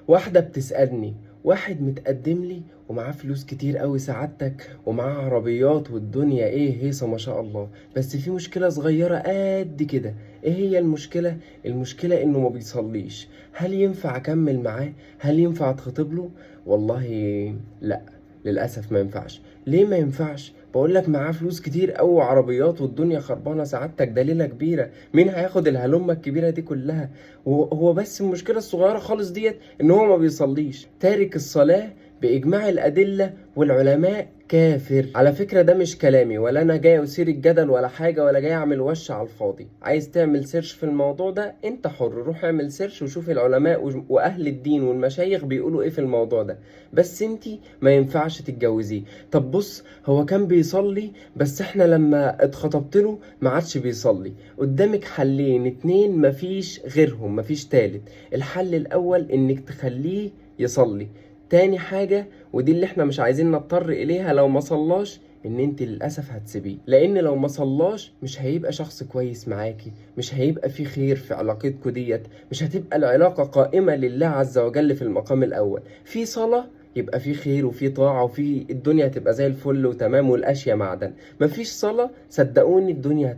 واحدة بتسألني، واحد متقدم لي ومعاه فلوس كتير قوي سعادتك، ومعاه عربيات والدنيا ايه هيصة ما شاء الله، بس في مشكلة صغيرة قد كده. ايه هي المشكلة؟ المشكلة انه ما بيصليش. هل ينفع اكمل معاه؟ هل ينفع اتخطب له؟ والله لا، للأسف ما ينفعش. ليه ما ينفعش؟ بقول لك معاه فلوس كتير قوي وعربيات والدنيا خربانة سعادتك، ده ليلة كبيرة، مين هياخد الهلمة الكبيرة دي كلها؟ وهو بس المشكلة الصغيرة خالص ديت ان هو ما بيصليش، تارك الصلاة بإجماع الأدلة والعلماء كافر. على فكرة ده مش كلامي، ولا أنا جاي أثير الجدل ولا حاجة، ولا جاي أعمل وش على الفاضي. عايز تعمل search في الموضوع ده أنت حر، روح اعمل search وشوف العلماء وأهل الدين والمشايخ بيقولوا إيه في الموضوع ده. بس أنتي ما ينفعش تتجوزيه. طب بص، هو كان بيصلي بس احنا لما اتخطبت له ما عادش بيصلي. قدامك حلين اتنين، مفيش غيرهم، مفيش تالت. الحل الأول إنك تخليه يصلي. تاني حاجة، ودي اللي احنا مش عايزين نضطر إليها، لو ما صلاش إن انت للأسف هتسيبيه، لأن لو ما صلاش مش هيبقى شخص كويس معاكي، مش هيبقى في خير في علاقتكوا ديت، مش هتبقى العلاقة قائمة لله عز وجل في المقام الأول. في صلاة يبقى في خير وفي طاعة وفي الدنيا هتبقى زي الفل وتمام والأشياء معدن. مفيش صلاة صدقوني الدنيا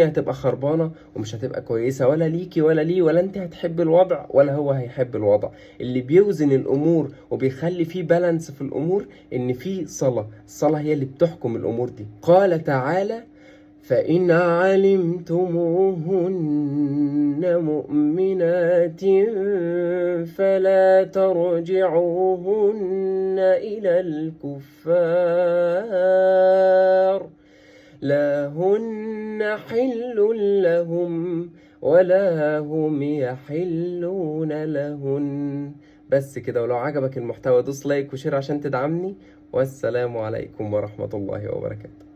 هتبقى خربانة ومش هتبقى كويسة، ولا ليكي ولا ليه، ولا انت هتحب الوضع ولا هو هيحب الوضع. اللي بيوزن الأمور وبيخلي فيه balance في الأمور إن فيه صلاة. الصلاة هي اللي بتحكم الأمور دي. قال تعالى: فإن علمتموهن مؤمنات فلا ترجعوهن إلى الكفار لا هن حل لهم ولا هم يحلون لهن. بس كده، ولو عجبك المحتوى دوس like و share عشان تدعمني، والسلام عليكم ورحمة الله وبركاته.